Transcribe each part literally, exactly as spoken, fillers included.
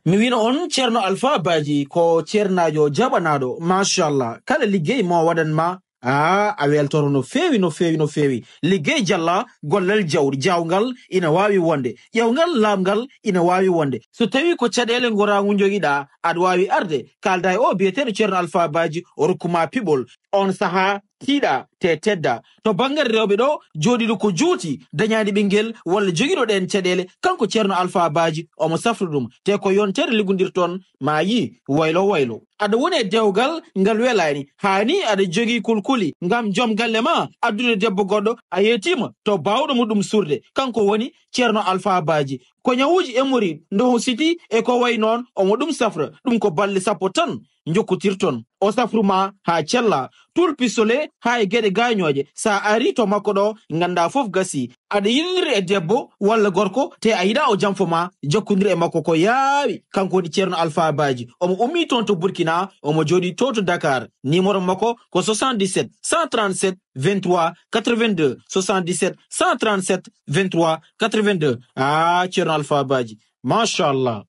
Mi wino on Ceerno Alfaa Baaji ko ceernaajo jaɓanaaɗo, machallah. Kala liggey mo waɗan ma, aa, a weltoro no feewi, no feewi, no feewi. Liggey jalla, gollal jawr-, jaawngal ina waawi wonde. Ƴeewngal laamngal ina waawi wonde. So tawii ko caɗeele ngoraagu njogiɗaa, aɗa waawi arde, kaalda e o biyeteeɗo Ceerno Alfaa Baaji, o rokku ma piɓol. On sahaa, tiiɗa, te tedda. To banngal rewɓe ɗo, jooɗiiɗo ko juuti, dañaani ɓinngel, walla jogiiɗo ɗeen caɗeele, kanko Ceerno Alfaa Baaji, omo safra ɗum. Te ko yontere liggondirton, ma yii, waylo waylo. Aɗa woni e dewgal ngal welaani, haa nii aɗa jogii kulkuli ngam joom galle ma, addude debbo goɗɗo, a yeetiima to baawɗo mo ɗum surde, kanko woni Ceerno Alfaa Baaji. Ko ñawuuji hémorroïde, ndoho siti e ko wayi noon, omo ɗum safra. Ɗum ko balɗe sappo tan njokkotirton. O safru ma haa cella, tuul pistolet haa e geɗe gaañooje. So a arii to makko ɗo, nganndaa fof gasii. Aɗa yiɗindiri e debbo walla gorko, te a yiɗaa o janfo ma, jokkondir e makko ko yaawi. Kanko woni Ceerno Alfaa Baaji. Omo ummii toon to Burkina, omo jooɗii to to Dakar. Numéro makko ko soixante-dix-sept cent trente-sept vingt-trois quatre-vingt-deux, soixante-dix-sept cent trente-sept vingt-trois quatre-vingt-deux. Ah, Ceerno Alfaa Baaji. Machallah.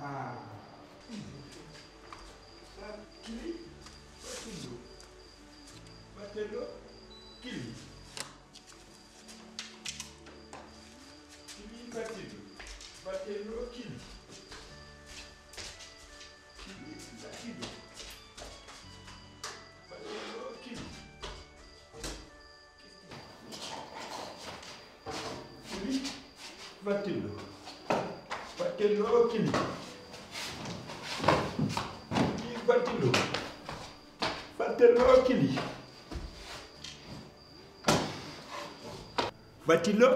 Ah. Sa kili, battello. Battello, kili. Kili, battello. Battello, kili. Kili, battello. Battello, kili. Kili, battello. Battello, kili. Kili, battello. Battello, kili. Battello,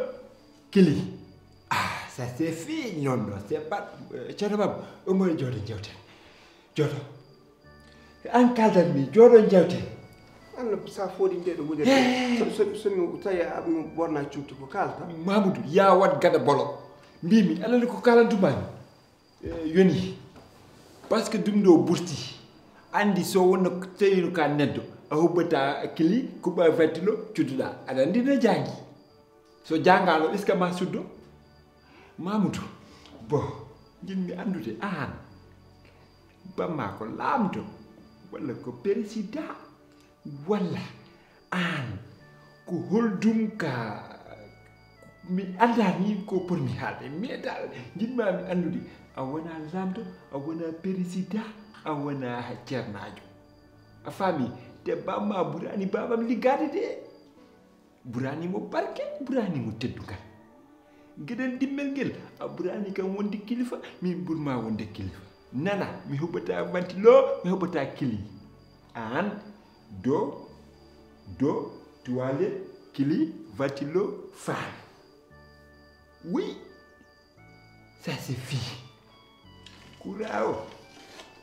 kili. Ah, ça c'est fini, non, non, c'est pas, euh, Ceerno Baba, on moni jooɗo jewten. Jooɗo. An kaldan mi, jooɗo jewten. Anna sa fooɗi nde ɗo woni. Hey! So, so, so mi tawi a mi borna cuuti ko kalta. Mamoudou, ya wat gada bolo. Mbimi, alani ko kalantumani. Eh, yoni. Parce que ɗum ɗo burti. Andi so wonno tawino ka neddo, a hubbata kili, kuɓa vattilo, cudduɗa. Aɗa andi no jangi. So jangano, iska ma suddo. Mamoudou, bon, jinmi andude an. Bamma ko lamdo, walla ko président, walla an ko holɗum ka mi anndani ko pour mi haalde, mais dal njiɗmami anndude a wona lamɗo, a wona président, a wona ceernaajo. A faami? Te bamma ɓurani babam liggaade de. Ɓurani mo barke, ɓurani mo teddungal. Geɗel dimmel ngel, a ɓurani kam wonde kilifa, min ɓurma wonde kilifa. Nana, mi huɓata ventilo, mi huɓata kili. An, do, do, tuwale, kili, ventilo, fan. Oui, ça suffit. Kura o,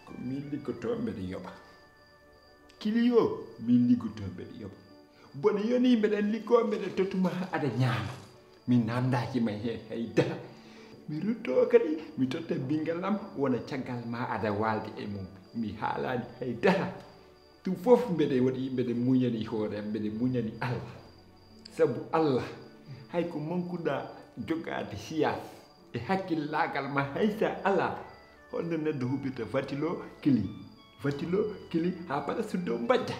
ko min liggoto mbeɗa yoɓa. Kili o, min liggoto mbeɗa yoɓa. Bone yoni mbeɗa liggo, mbeɗa tottuma aɗa ñaama. Mi namdaki ma heen hay dara. Mi rutto kadi, mi totta ɓinngel am, wona caggal ma aɗa waaldi e mum. Mi haalani hay dara. Ɗum fof mbeɗa waɗi, mbeɗa muñani hoore am, mbeɗa muñani Allah. Sabu Allah, hay ko mankuɗa jogaade siyaas e hakkillaagal ma hay sa alaa. Holno neɗɗo huɓirta ventilo kili, ventilo kili haa para suddo mbajja?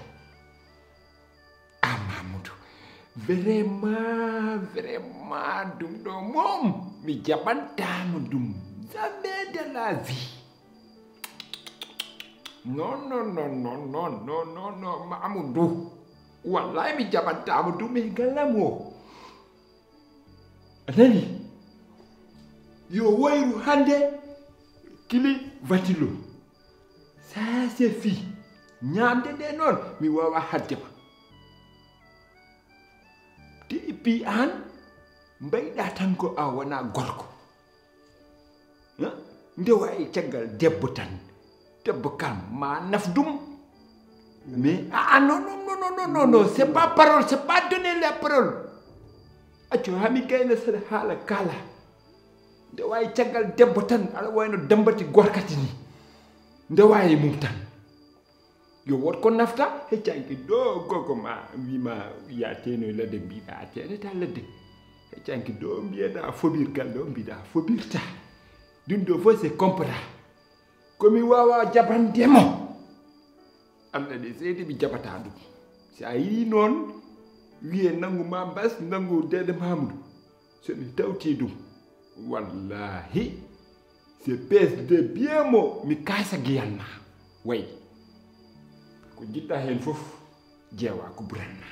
Ah, Mamoudou, vraiment, vraiment, ɗum ɗo moom, mi jaɓantaama ɗum. Jamais de la vie. Non, non, non, non, non, non, non, non, Mamoudou. Wallahi, mi jaɓantaama ɗum e galam o. A nani? Yo wayru hannde kili ventilo. Ça suffit. Ñaamde nde noon, mi waawaa haɗde ma. Te et puis aan, mbayɗa tan ko a wonaa gorko. Hein? Nde wayi caggal debbo tan. Debbo kam ma naf ɗum. Mais, ah, ah, non, non, non, c'est pas parole, c'est pas donner la parole. Accu haa mi gayna saɗa haala kaala. Nde wayi caggal debbo tan, aɗa wayno dambati gorkati ni. Nde wayi mum tan. Yo wood ko nafta, heccanki ɗo gogo ma, wima ya teenoy ladde, mbiɗa teenata ladde. Heccanki ɗo mbiyeɗa fobir galle o, mbiɗa fobirta. Ɗum ɗo fof c'est compra. Ko mi wawa jaɓande mo. Allah ɗe seedi mi jaɓata ɗum. Si a yii noon, wiye nanngu ma mbas, nanngu deede Mamoudou. So mi tawti ɗum, wallahi, c'est pes de bien mo mi kasa giyan ma. Way. Ko jiɗɗa heen fof, jeewa ko buranna.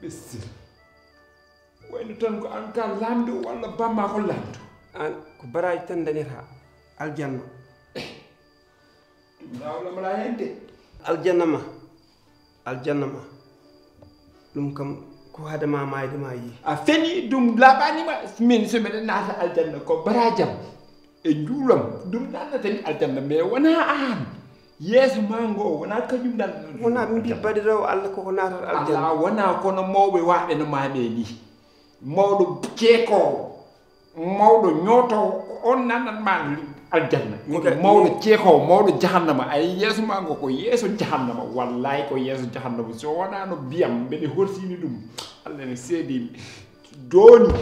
Ɓestir. Wayno tan ko an ka laamɗo walla bamma ko laamɗo? An ko baraaji tan dañata aljanna. Ɗum laawol am alaa heen de. Aljanna ma, aljanna ma. Ɗum kam ko hade ma maayde ma yii. A feni, ɗum laaɓaani ma. Min so mbeɗa naata aljanna ko baraajam e njuulam, ɗum naatnata mi aljanna, mais wonaa aan. Yeeso ma ngo wonaa kañum naatnata ɗum. Wonaa, min mbi aljanna. Baɗiroowo Allah koko naatata aljanna. Alaa, wonaa kono mawɓe waaɓe no maa ɓe ni. Mawɗo ceekoowo, mawɗo ñootoowo, ko on naatnat ma aljanna. Woni mawɗo ceekoowo, mawɗo jahannama. Ay, yeeso ma ngo ko yeeso jahannama. Wallahi ko yeeso jahannama. So wonaa no biyam, mbeɗe horsini ɗum. Allah ne seedii. Jooni,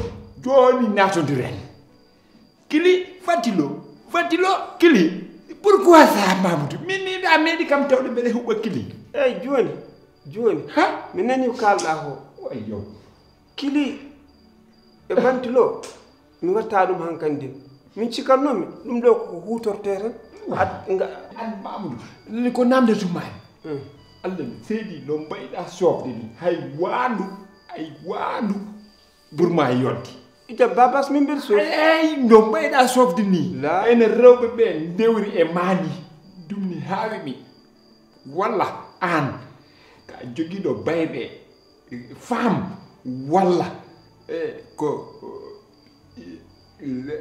jooni naatondiren. Kili, Fatilo, Fatilo, kili. Pourquoi ça, Mamoudou? Min ni a meeɗi kam tawde mbeɗe huɓɓa kili. Eyyi, jooni, jooni. Ha? Mi nani ko kaalɗa ko. Wayyo. Kili e ventilo, mi watta ɗum hankandi. Min cikatnomi, ɗum ɗo ko hutorte tan. Ad-, nga- An Mamoudou, ni ko namde tuma en. Hmm. Allah mi seedi no mbayɗa sofde ni. Hay waandu, hay waandu. Burma e yodde. Ita babas min mbeɗa sof. Ey, no mbayɗa sofde ni. La. Ene rewɓe ɓe ndewri e ma ni. Ɗum ni haawi mi. Walla aan, ka jogiiɗo bayɓe, femme, walla, eh, ko, eh,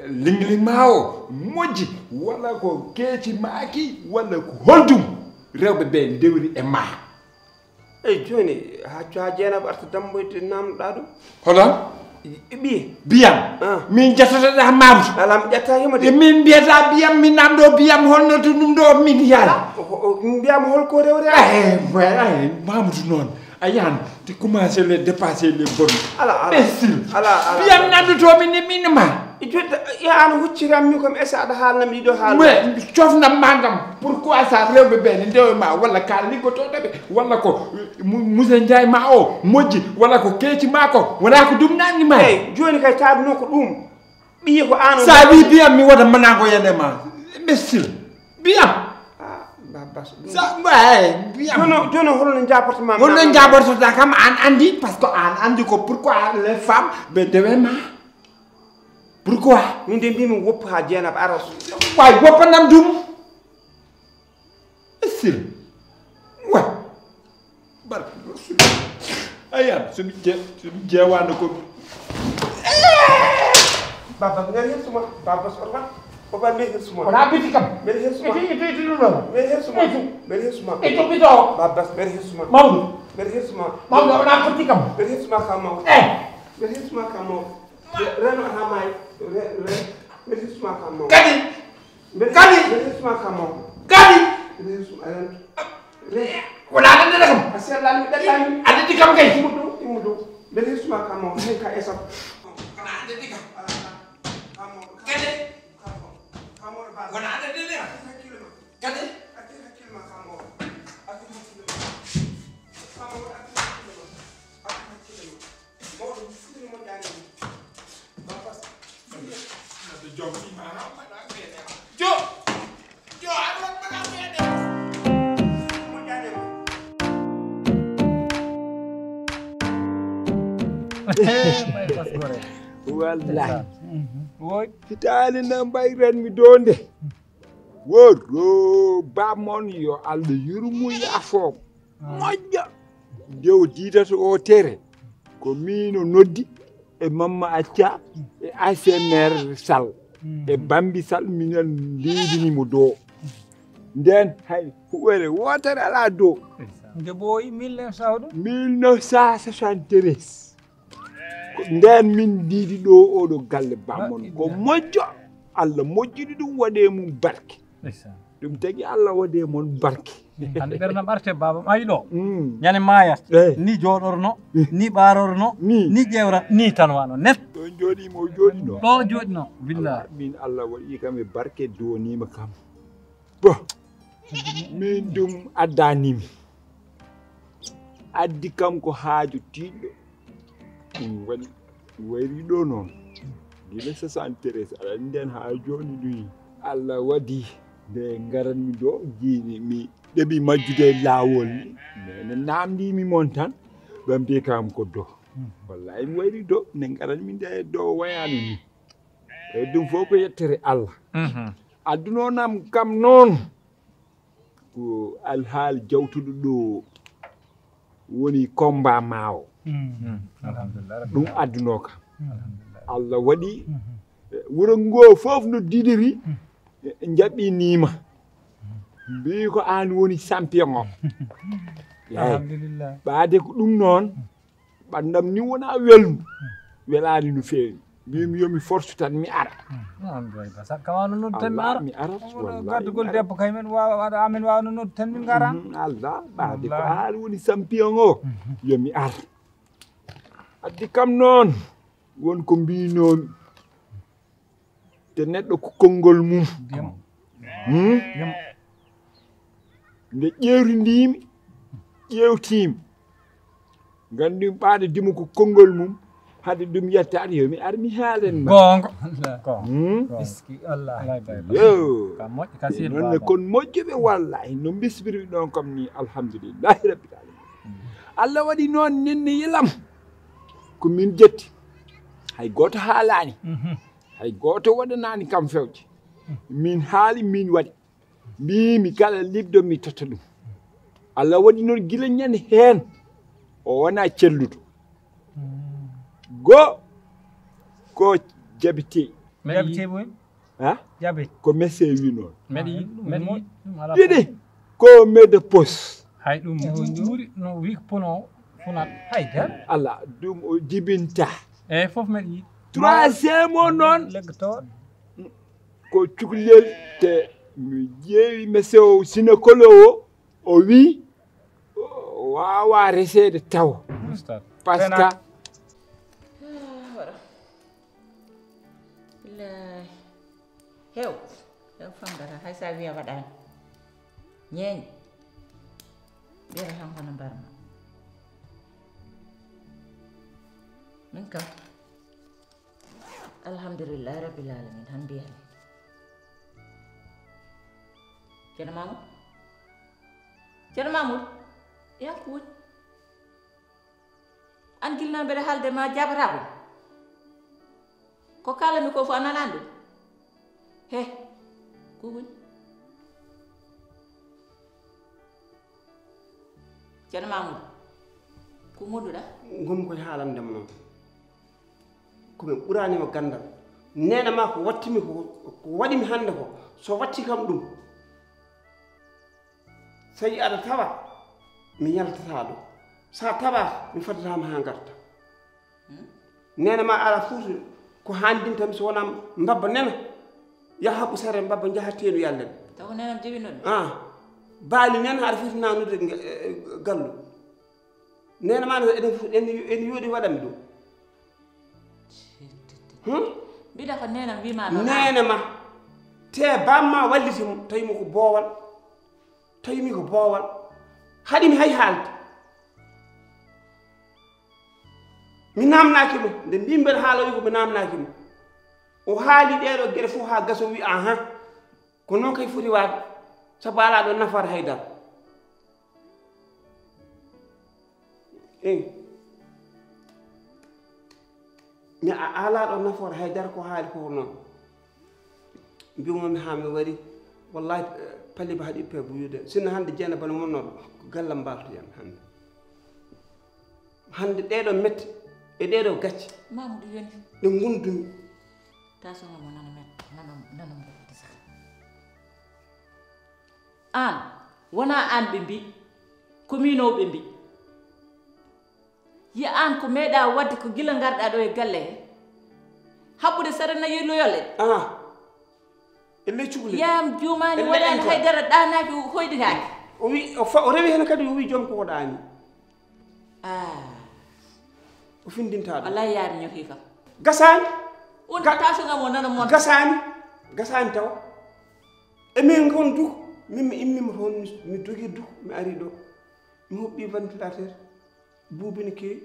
lingling ma o moƴƴi, walla ko keeci maaki, walla ko holɗum rewɓe ɓe ndewri e ma? Eyi, jooni, haa co-, haa Jeenaba arta damboyde, naamnoɗaa ɗum? Hono? E ɓiye? Biyam. Ah. Min ƴettata Mamoudou. Alaa, mi ƴettaaki mo de. E min mbiyata biyam, min naamɗo biyam, holno to ɗum ɗo min yaara? Ah, o, o, mbiyam hol ko rewre? Eh, eh, Mamoudou noon. A yahan, tu commences les dépasser les bornes. Alaa, alaa. Imbécile. Alaa, alaa. Biyam naamndotomi ni min ma. I jotta, ya an hucciri am mi kom esa aɗa haalnam ɗiɗo haala. Mais cofnam ma ngam, pourquoi ça rewɓe ɓe ne ndewe ma, walla ka liggotooɗo ɓe, walla ko, eh, mu-, Moussa Ndiaye ma o moƴƴi, walla ko keeci ma ko, wona ko ɗum nanni ma? Eyi, jooni kay taaduno ko ɗum. Ɓiye ko an o. Sa wi biyam mi waɗa manago yande ma. Imbécile. Biyam. Ah, Babas. Sa, eh, mbiyam. Jono, jono, holno jaborto ma? Holno jabortoɗa kam, an andi, parce que an andi ko pourquoi les femmes ɓe dewe ma. Pourquoi? Min de mbimi woppu ha jeenaba aros. Way, woppanam ɗum. Sir. Wa. Barke Rasul. Ayan, so mi je-, so mi jeewaano ko. Baba, ngar hen suma. Baba, so orma. Baba, ngar hen suma. Wona biti kam. Ngar hen suma. Iti, iti, iti, ɗum ɗo. Ngar hen suma. Iti. Ngar hen suma. Ito, ito. Baba, ngar hen suma. Mawɗo. Ngar hen suma. Mawɗo, wona kotti kam. Ngar hen suma ka mawɗo. Eh. Ngar hen suma ka mawɗo. Re-, reno ha maayi. Re-, re-, ngar hen suma ka mawɗo. Kadi. Kadi. Kadi. Wona aɗa nana kam. A sellaani mi ɗallaani. A ɗaɗi kam kay. Timmudu, timmudu. Mbele hisma kam mo, min ka esam. Wona aɗa ɗaɗi kam. Kadi. Wona aɗa ɗaɗi kam. Kadi. Mawɗo mi fuɗɗini moƴƴaani mo. Baba, ado jom ima ha mbaɗa meɗe. Jo! Jo, aɗa waɗ mbaɗa meɗe. Moƴƴaani mo. Wallahi. Woy. Hitaali na mbayran mi donde. Woro bamon yo Allah yurmu yafo. Moƴƴa. Nde o diidata o tere, ko miin o noddi, e Mamma Acca, e A C Maire Sall, e Bambi Sall, minen ndiidini mo do. Nden hay huɓere wootere alaa do. Nde ɓooyi mille neuf cent ɗum? Mille neuf cent soixante-treize. Ko nden min ndiidi ɗo oɗo galle bamon. Ko moƴƴo. Allah moƴƴuɗi ɗum, waɗe mum barke. Ɗum tagi Allah waɗe mon barke. Hande ɓerdam arte baba mayi ɗo. Mm. Ñande maayat. Eh. Ni jooɗorno, ni ɓaarorno, ni ƴeewra, ni tan wano net. Ɗo jooɗi mo jooɗino. Ɗo jooɗino, billahi. Min Allah waɗi kam e barke, donima kam. Bo, min ɗum addanimi. Addi kam ko haaju tiiɗɗo. Ɗum waɗi wayri ɗo noon. Gila soixante-treize, aɗa anndi nden haa jooni ɗum. Allah waɗi nde ngaranmi ɗo, jiimi mi ɗeɓi majjude e laawol ni. Mais no naamndimi mon tan, ɓe mbiyi kam ko ɗo. Wallahi mi wayri ɗo, nde ngaranmi nde ɗo wayaani ni. E ɗum fof ko yettere Allah. Mhm. Adduno nam kam noon. Ko alhaali jawtuɗo ɗo woni combat ma o. Mm. Mm. Alhamdulillah. Ɗum adduno kam. Alhamdulillah. Allah waɗi, eh, wuro ngo fof no didiri, eh, njaɓɓinima. Mbi ko an woni champion o. Yeey. Alhamdulillah. Ɓaade ko ɗum noon, ɓanndam ni wona welndu, welaani no feewi. Mbimi yo mi force tan mi ara. Noon ɗo e Basak, ka wano noddu tan mi Allah, ara. Mi ara, wallahi, gaddugol mi ara. Debbo kay men waawa, waɗa amen waawa no noddu tan min ngara. Mhm, Allah, ɓaade ko wallahi. An woni champion o, mhm, yo mi ar. Addi kam noon, won ko mbinomi. Te neɗɗo ko konngol mum. Ndiyam. Hmm? Ndiyam. Nde ƴeewtindimi, ƴeewtimi. Nganndumi ɓaade dimo ko konngol mum, hade ɗum yettaade, yo mi ar mi haalen ma. Goonga. Ko. Hmm? Goonga. Iski, wallahi. Wallahi, bay, bay. Yo. Ka moƴƴi, ka sir, noon ne baba. Kon moƴƴuɓe, wallahi, no mbisbiri ɗon kam ni, alhamdulillahi rabbil alamin. Hmm. Allah waɗi noon nenne yelam. Ko min jetti. Hay gooto haalaani. Mhm. Hay gooto waɗanaani kam fewje. Min haali, min waɗi. Mbiimi kala liɓɗo mi totta ɗum. Allah waɗi noon gila ñande heen. O wona celluɗo. Go ko jabite. Jabite boy? Ha? Jabite. Ko mese wi noon. Mbeɗa yiɗi ɗum. Mbeɗa yiɗi ɗum, alaa ɗiɗi. Ko ménopause. Hay ɗum ɓuri no wi ko pono funat. Hay der. Ala, ɗum o jibinta. Eyi, fof mbeɗa yiɗi. Troisième o noon. Leggotoo. Ko cukalel te mi ƴeewi mese o gynécologue o, o wi o wawa reseede taw. Ustad. Parce que. Ah, wara. Billahi. Hew, hew famdata, hay sa wiya waɗani. Ñeeñe. Mbiyata tan kono mbarma. Min kam. Alhamdulillahi rabbil alamin, tan mbiyami. Ceerno Mamoudou? Ceerno Mamoudou, e an ko woni? An gila mbeɗa haalde ma jaabata ko? Ko kaalanmi ko fof a nanani ɗum? He, ko woni? Ceerno Mamoudou, ko ngonduɗa? Ngonmi koye haalande mo noon. Ko mi ɓuraani mo ganndal. Neene ma ko wattimi ko, ko waɗimi hannde ko, so watti kam ɗum. So yi aɗa tawa, mi yaltataa ɗo. So a tawaaka, mi faddataa ma haa ngarta. Hmm? Neene ma ala fof ko haandinta mi so wonaa mbabba nena. Yaha haɓɓu sere mbabba njaha teenu yallen. Taw ko nenam jibinɗo mi. Ah. Baali nena aɗa foti nanude nge-, eh, gallu. Neene ma ne, ene, ene, ene yooɗi waɗanmi ɗum. Hmm? Mbiɗa ko nenam wima noon. Neene ma. Te bamma walliti mo, tawi mo ko boowal. Tawi mi ko boowal. Haɗi mi hay haalde. Mi namnaaki mo. Nde mbimi mbeɗa haala o wi ko mi namnaaki mo. O haali ɗeeɗo geɗe fof haa gasa o wi, ahan. Ko noon kay foti waade. Sabu alaa ɗo nafoore haydara. Eyi. Mi a-, alaa ɗo nafoore haydara ko haali ko noon. Mbimomi haa mi wari. Wallahi, eh, pali ba haɗi pe buyude. Sinno hannde jeena bana mon noon, ko gallam mbaltoyan hannde. Hannde ɗeeɗo mette e ɗeeɗo gacce. Mamoudou yoni. Ɗe ngundumi. Tasonga mo nana men, nana, nana mo disa. Aan, wonaa aan ɓe mbi, ko miin o ɓe mbi. Yi aan ko meeɗa waɗde ko gila ngarɗa ɗo e galle he. Haɓɓude sara na yelloyole. Ah. E ley cukalel. Yam juumaani. E ley waɗaani ental. Haydara ɗaanaaki, o hoyɗitaaki. O wi, o fa-, o rewi heen kadi, o wi joom ko o ɗaani. Ah. O findinta ɗum. Wallahi yaari ñohi kam. Gasaani. On ga-, ko taso ngam o nana mon. Gasaani. Gasaani taw. E min ngon duk, min mi immima toon, mi, mi dogi duk, mi ari ɗo. Mi huɓɓi ventilateur. Buubi ne keewi.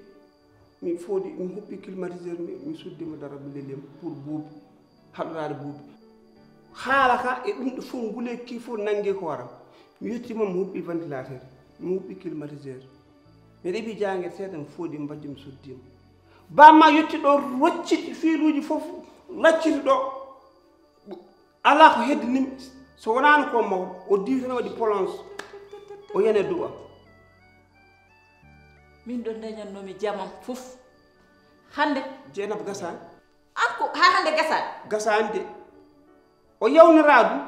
Mi fooɗi, mi huɓɓi climatiseur, mi, mi suddi mo dara, mi lelii mo pour buubi, haɗoraade buubi. Haala ka e ɗum ɗo fof, nguleeki ki fof nanngi ko waram. Mi yettii mo, mi huɓɓi ventilateur, mi huɓɓi climatiseur. Mi reɓi jaangel seeɗa, mi fooɗi, mi mbajji, mi suddi mo. Bamma yetti ɗo, rocciti fiiluuji fof, lacciti ɗo. Alaa ko heddinimi, so wonaano ko mawɗo, o diwi tan waɗi plonge, o yani du'a. Min ɗo dañatnoomi jamam fof. Hannde. Jeynaba gasaani. An ko haa hannde gasaani? Gasaani de. O yawniraa ɗum,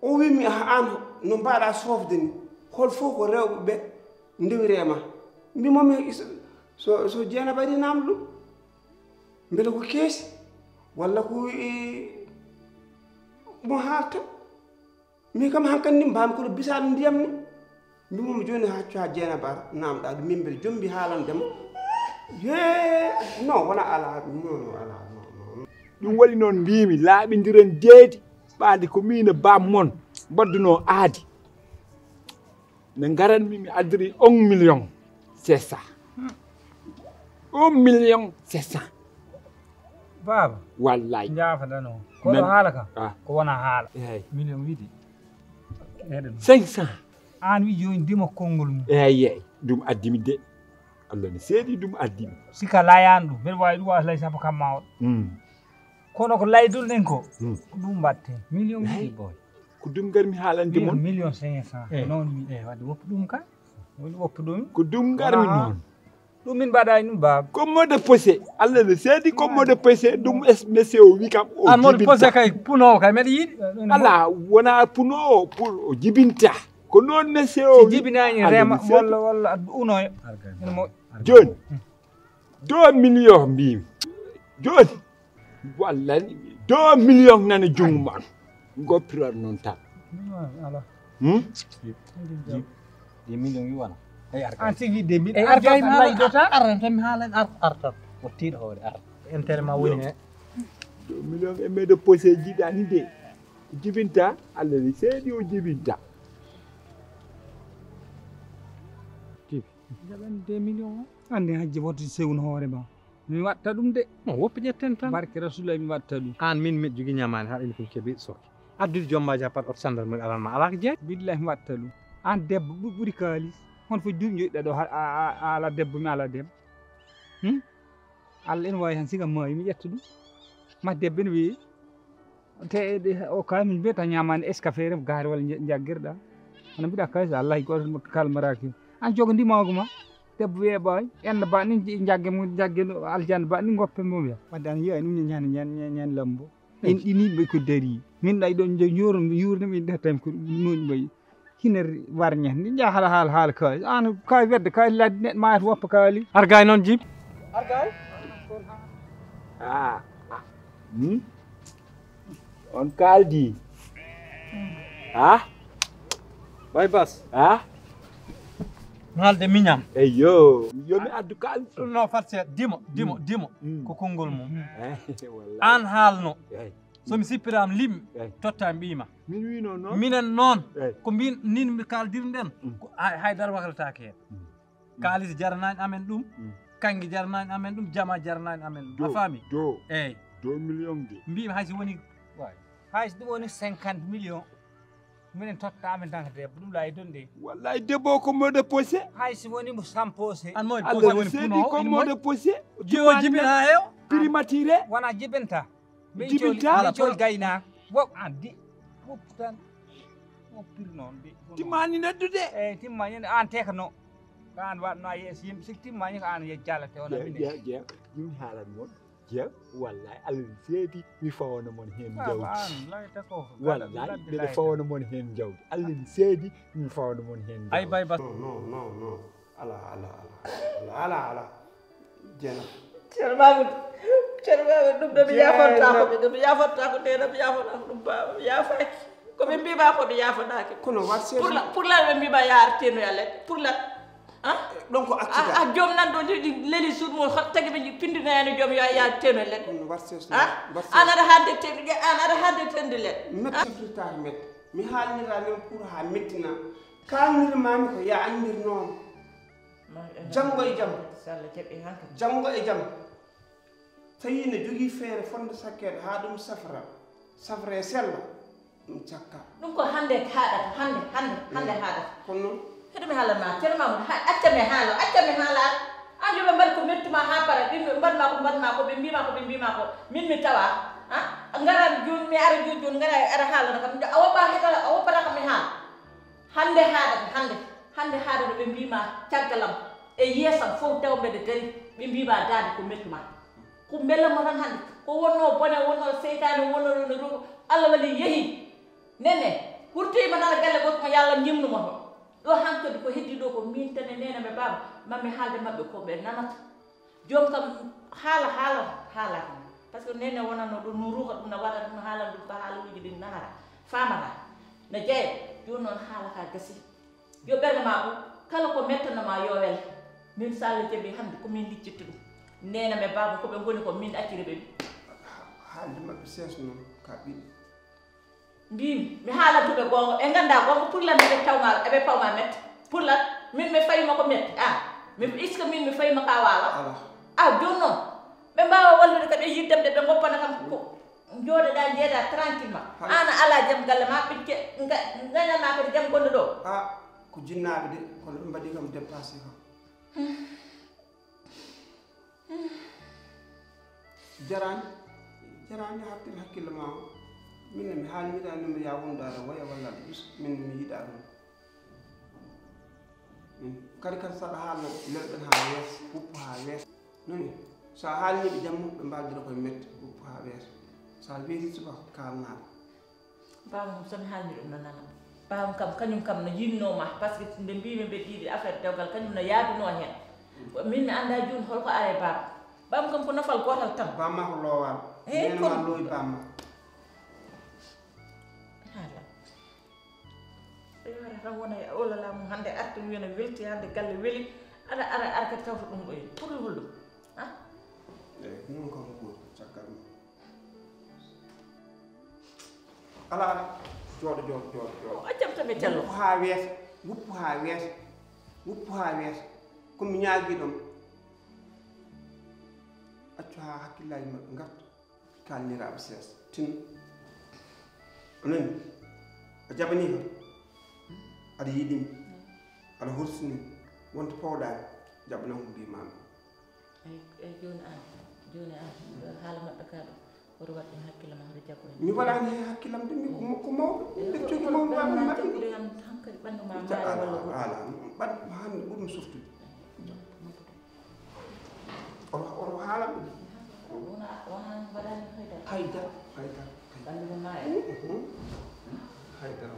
o wiimi, "Ah, aan no mbaɗa soofde ni? Hol fof ko rewɓe ɓe ndewiree ma?" Mbimomi, "So, so, so Jeynaba ari namdo ɗum." Mbele ko keesi, walla ko, eh, mo haalta. Min kam hankadi ni mbaami kono bisaɗo ndiyam ni. Mbimomi jooni haa, haa Jeynaba ara, namɗa ɗum min mbele jombi haalande mo. Yee, non, wona ala, non, non, ala, non, non. Ɗum waɗi noon mbimi laaɓindiren deedi ɓaadi ko min e bam mon mbaddunoo aadi. Nde ngaranmi, mi addiri un million sept cent. Un million sept cent. Baaba. Wallay. Njaafaɗanoo. Ko ɗo haala ka? Ah. Ko wona haala. Eey. Million wiide. Eɗen. Cinq cent. Aan wi jooni dima konngol mum. Eey, eey. Ɗum addimi de. Allah ne seedi ɗum addimi. Sika layaan ɗum. Mbeɗa waawi ɗum waasa lay sappo kam ma o. Mm. Kono ko laydol ɗen ko, hmm, ko ɗum mbaɗte. Million ɗiɗi, boy. Ko ɗum ngarmi haalande mon. Million cinq cent. Eh. Noon mi, eh, wadde woppu ɗum ka. Woni woppu ɗum. Ko ɗum ngarmi noon. Ɗum min mbaɗaani ɗum, baaba. Ko mode poche. Allah ne seedi ko mode poche. Ɗum es-, monsieur o wi kam o jibinta. Ah, mode poche kay, puno o kay, mbeɗa yiɗi. Ala, wona puno o, pour o jibinta. Ko noon monsieur o wi. Si jibinaani, rema, walla, walla addu uno e. Ene moƴƴi. Jooni. Deux millions mbimi. Jooni. Wallani. Deux millions nana junngo ma. Ngoppiron noon tan. Ala. Hmm? Deux millions wi wona. Ay, arga. An sigi deux millions. Ay, arga, arga, arga, arga, arga, tan mi haalan, ar-, artan. O tiiɗa hoore, ar-. Intérêt ma woni he. Deux millions e mede poche jiɗani de. Jibinta, Allah ne seedi o jibinta. Jibi. Jaɓan deux millions o. Anndi hajji woto sewnu hoore ma. Mi watta ɗum de. Mo woppi ƴetten tan. Barke Rasulullah mi watta ɗum. Aan min miɗo jogii ñamaande haɗa ina ko keɓi soki. Addude joom ma japat oto sandarmeri alan ma alaa ko jeeyi. Billahi mi watta ɗum. Aan debbo ɓu-, ɓuri kaalis. Hono foti duuɓi njoyiɗa ɗo ha-, a, a, a ala debbo, mi ala debbo. Hmm? Allah ene waawi han siga maayi, mi ƴetta ɗum. Ma debbo ene weeyi. Te ɗe, o kaami mbiyata ñaamaani escafé ref gaari walla nja-, njaggirɗa. Hono mbiɗa kaalis, Allah, hay gooto mo kalmaraaki. Aan jogo ndimaagu ma. Debbo weeɓaani. Enɗa ba ni njagge mo, njagge no aljanna ba ni ngoppe mo ya. Wadde aan yiya ɗum ñan, ñan, ñan, ñan lambo. En ɗini ɓe ko dari. Min ɗay ɗon njo-, njooro, yuurnde min ɗatam ko ɗum noon ɓay. Hina warña. Ni nja hala, hala, hala kaali. Aan kaali wedde kaali ladde neɗɗo maayata woppa kaali. Argaay noon Jim. Argaay? Ah, ah. Hmm? On kaaldi. Ah? Bay Bas. Ah? Haalde miñam. Eyyo. Yo mi addu kaali. No, farce, dimo, dimo, Mm. dimo. Mm. Ko konngol mum. Eh, wallahi. Aan haalno. Eh. So mi sippiraama limmi, Eh. totta mbiima. Min wiino noon. Minen noon, Eh. ko mbin, nin mi kaaldirɗen, Mm. ko hay, hay dara waklataake heen. Mm. Kaalis jaranaani amen ɗum, Mm. kannge jaranaani amen ɗum, jama jaranaani amen ɗum. A Do, faami? do. Eey. Do million de. Mbiimi hay so woni, waay. Hay so ɗum woni cinquante millions, minen totta amen tan ko debbo, ɗum laayi donde. Wallahi debbo ko mode poche. Hay so woni mo cent poche. An mo Allah poche ne woni seedi puno, ko ina mode moƴƴi. Poche. Jiwo Timaani jibina na heew. Primature. Wona jibinta. Min Jibinta. Cooli, min cooli gaynaako. Wop an di. Wop tan. Wop pir noon de. Timmani neddude. Eyi, timmani ne aan tekno. Ko aan waɗno a yeeso yimɓe. Sik timmani ko aan ye jalate on a Jeew, mine. jeew, jeew. Min haalan mon. Jeew, wallahi, Allah ne seedi, mi fawana mon heen Ah, jawdi. An, layta ko. Wallahi, ladde mbiɗa layta. Fawana mon heen jawdi. Allah ne seedi, mi fawana mon heen jawdi. Ay, bay bas. Non, non, non, non. Ala, ala, ala. Ala, ala, ala. Jeena. Ceerno Mamoudou, Ceerno Mamoudou, ɗum ɗo mi Jeena. Yaafantaako ɓe, ɗum mi yaafantaako, nde ɗo mi yaafantaako ɗum, baaba, mi yaafaaki. Ko ɓe mbiima ko mi yaafanaaki. Kono wat seeɗa. Pour la, pour la ɓe mbiima yaar tenoya leɗɗe. Pour la, ah? Ɗon ko accita. A, a joom nan ɗo leli, leli suudu mum, hot tagi ɓe pindinoyani joom yo a yaar tenoya leɗɗe. Kono wat seeɗa. Ah? Wat seeɗa. An aɗa hande tende, an aɗa hande tende leɗɗe. Met sefritaaki met. Mi haalnira nen pour haa mettina. Kaalnirmaami ko ya anndir noon. Janngo e jam. So Allah jaɓi hankadi. Janngo e jam. Tawi ne jogii feere fotnde sakkeede haa ɗum safra, safra e sella, ɗum cakka. Ɗum ko hannde haaɗata, hannde, hannde, hannde Mm. Haaɗata. Kono noon? Heɗo mi haalan ma, Ceerno Mamoudou, ha, acca mi haala, acca mi haala. An yo ɓe mbaɗ ko mettuma haa para, ɓe mbaɗ ma ko, mbaɗ ma ko, ɓe mbiima ko, ɓe mbiima ko. Min mi tawa, ha? Ngara jooni, mi ara jooni, jooni, ngara aɗa haalana kam. A woppa heɗo, a woppata kam mi haala. Hannde haaɗata, hannde, hannde haaɗata ɓe mbiima caggal am e yeesam fof taw mbeɗa dari, ɓe mbiima daande ko mettuma. Ko mbela mo tan hannde, ko wonnoo bone, wonnoo seytaane, wonnoo ɗo no ɗo, Allah wali yehi. Nene, wurtoyima nana galle goɗɗo mo yo Allah ñimnu mo toon. Ɗo hankadi ko heddi ɗo ko min tan e nene ɓe baaba, ma mi haalde maɓɓe ko ɓe nanata. Joom kam haala, haala, haala kam. Par ce que nene wonano ɗum no ruuka ɗum no waɗa ɗum no haala ɗum ko haaluuji ɗin nanata, faamata. No jeeya, jooni noon haala ka gasi. Yo ɓernde ma ɓu, kala ko mettano ma yo wel. Min so Allah jaɓi hannde ko min liccitta ɗum. Nene me baaba ko ɓe ngoni ko min acciri ɓe. Haalde maɓɓe sees noon ka ɓiɗɗo. Mbimi, mi haalantuɓe goonga, ɓe ngannda goonga, pour lan eɓe tawma, eɓe pawma mette. Pour lan, min mi fayima ko mette, ah, mi, est-ce que min mi fayima ka wawa? Ala. Ah, jooni noon, ɓe mbawa wallude kam e yiddam de, ɓe goppana kam ko jooɗoɗa, jeeɗa tranquillement. Hala. An a ala jam galle ma, ɓikke, nga-, gañanma kadi jam gonɗo ɗo. Ah, ko jinnaaɓe de, kono ɓe mbaɗi kam dépassé kam. Jaraani, jaraani, hakkil-, hakkille ma o. Min ne mi haalniraa numéro ya wonɗo aɗa woya walla aɗa ɓusa. Min ne mi yiɗaa ɗum. Min, kadi, kadi so aɗa haalna, lelɗen haa weeso, wuppu haa weeso. Nani? So a haalnii ɓe jamma, ɓe mbaaldira koye mette, wuppu haa weeso. So a weetii subaka, kaalnaa ɓe. Baaba mum, so mi haalni ɗum no nana. Baaba mum kam, kañum kam no yiɗnoo ma, par ce que nde mbiimi mbeɗa yiɗi affaire dewgal, kañum no yaadunoo heen. Min mi anndaa jooni hol ko ari e baaba. Baaba mum kam ko nafal gootal tan. Bamma ko loowaal. Eh, neene ma kono loowi bamma. Haala. Ɓe wara tan wona e olala mum hannde arti wiya no welti hannde galle weli. Aɗa ara, ara kadi tawta ɗum ɗo e pour hol ɗum? Ha? Eeyi, ko noon kam ko caggal mum. Ala, ala. Jooɗo, jooɗo, jooɗo, jooɗo. O accam tan mi tello. Wuppu haa weeso, wuppu haa weeso, wuppu haa weeso. Ko mi ñaagiiɗo ma. Accu haa hakkillaaji maɓɓe ngarta. Kaalniraaɓe seesa. Tin. A nani? A jaɓanii kam? Aɗa yiɗi mi, aɗa horsini, wonta powɗaani, jaɓanam ko mbiimaami. Eyi, eyi, jooni aan, jooni aan, haala maɓɓe kaa ɗo, woto waɗ ɗum hakkille ma, hoto jaggu heen. Mi waɗaani heen hakkillam de, mi ko, ko mawɗo, nder coggu mawɗo, waɗan ma ɗum. Jaggude kam hankadi ɓanndu ma maaya walla goɗɗum. Ala, ɓanndu ma hannde ɓuri mi softude. Oto, oto haalan ɗum. Wona, wona mbaɗani haydara. Haydara, haydara, haydara. Ɓanndu ma maaya. Mhm. Haydara.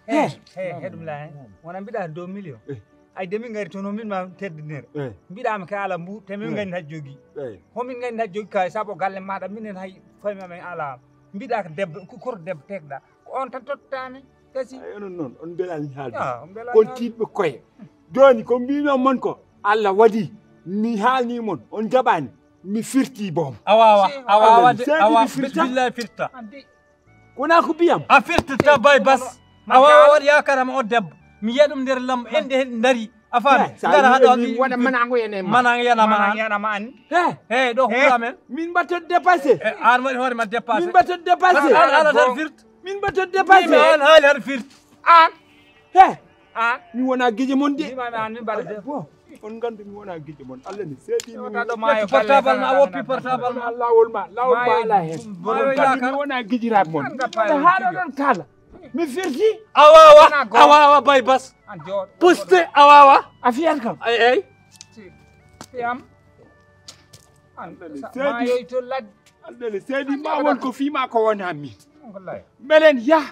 He, he, he, ɗum la he. Wona mbiɗa deux millions. Eh. Ay, de min ngari toon, min ma teddinere. Eh. Mbiɗa mi ka ala mbu, te min ngandi hajjogi. Eh. Homin ngandi hajjogi kay, sabo galle maɗa, minen hay fami amen ala. Mbiɗa ko debbo, ko korko debbo tekɗa. Ko on tan tottani, kasi. Ay, onon noon, on mbelani haalde. Ah, on mbelani haalde. Kon tiiɗɓe koye. Jooni, ko mbimi on mon ko, Allah waɗi, mi haalni mon, on jaɓani, mi firti boom. A wawa, si, a wawa de, a wawa, billahi firta. Andi. Wona ko mbiyam. A firtata Baye Bass. A wawa waɗ yaakaram o debbo. Mi yiya ɗum nder lam, ende hen dari. A faami? Eh, sa ngara haɗo mi waɗa manango yen e ma. Manango yen e ma. Manango yen e ma an. He. He, ɗo huura men. Min mbaɗta dépassé. Eh, an waɗi hoore ma dépassé. Min mbaɗta dépassé. An, an, an, an firta. Min mbaɗta dépassé. Min an haali haɗa firta. An. He. An. Mi wona gije mon de. Mi ma an min mbaɗa de. Bon. On nganndi mi wona gijjo mon. Allah ne seedi mi. Wota ɗo maayo. Ƴetti portable ma, a woppi portable ma. Laawol ma, laawol ma ala heen. Maayo yaaka. Mi wona gijiraaɓe mon. An ka paayo. Haala ɗon kaala. Mi firti. A wawa, a wawa Baye Bass. An jooɗo. Puste, a wawa. A fiyat kam. Ay, ay. Si. Fiyam. An, sa-, maayoy to ladde. Alɗele seedi ma won ko fii ma ko wona mi. Wallahi. Mbelen yah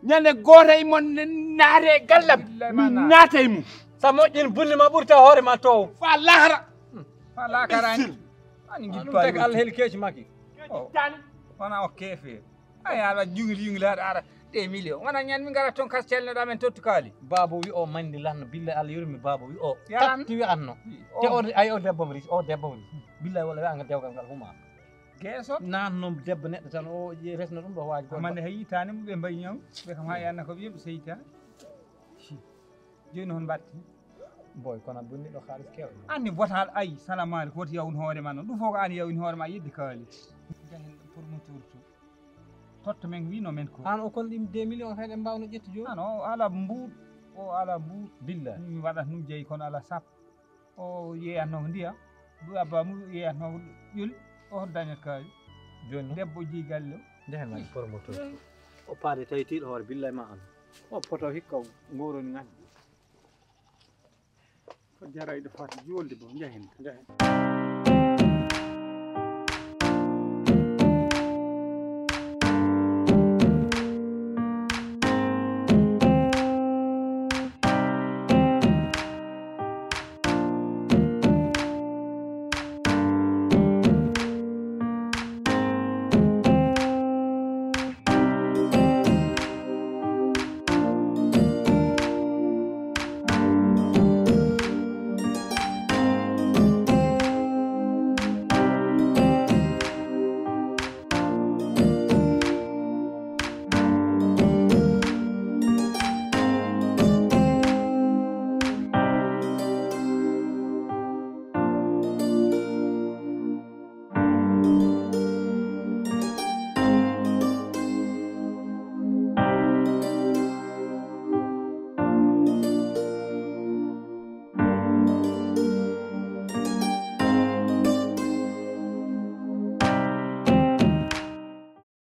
ñande gooto e mon naate e gallam. Billahi mi ma naata. Naata e mum. Sa moƴƴin bunni ma ɓurta hoore ma towo. Fa lahara. Hmm. Fa lahara ni. Imbécile. Ani ɗum tagi Allah heli keeci makki. Oh. Tani. Wona o keefeeri. Ay, ala jungli jungli haɗa ara deux millions. Wona ñande min ngara toon kas celnoɗa men tottu kaali. Baaba wi o mandi lanno, billahi Allah yurmi baaba wi o. Yaran. Tatti wi anno. Wi o. Te o, ay o debbo mi ris, o debbo mi ris. Billahi walla wi anga dewgal ngal huma. Geeso? Nan noon debbo neɗɗo tan o resno ɗum ɗo waaji goɗɗo. Amande hay yitaani mo ɓe mbayi ñaw, ɓe kam haa yanna ko ɓe yimɓe seytaani. Jooni hon mbaɗti? Boy, kono a bonniɗo haalis kewɗo. Anni botal ay, salamu aleykum, woti yawun hoore ma noon. Ɗum fof ko an yawin hoore ma yeddi kaali. Jahen pour mo tourtu. Totta men wino men ko. An o kon ɗim deux millions kay ɗen mbawno ƴettu jooni. An o ala mbuuɗ, o ala mbuuɗ. Billahi. Mi waɗat ɗum jeyi kono ala sappo. O yeeyatnoo ko ndiyam, ɗum abba mum yeeyatnoo ko ƴoli, o hoto dañat kaari. Jooni noon? Debbo jeyi galle o. Njehen waɗi promoteur. Eey. O paade tawi tiiɗo hoore, billahi ma an. O poto hikka o ngoroni ngaddi. Ko jarayɗo fati juulde bo, njehen. Njehen.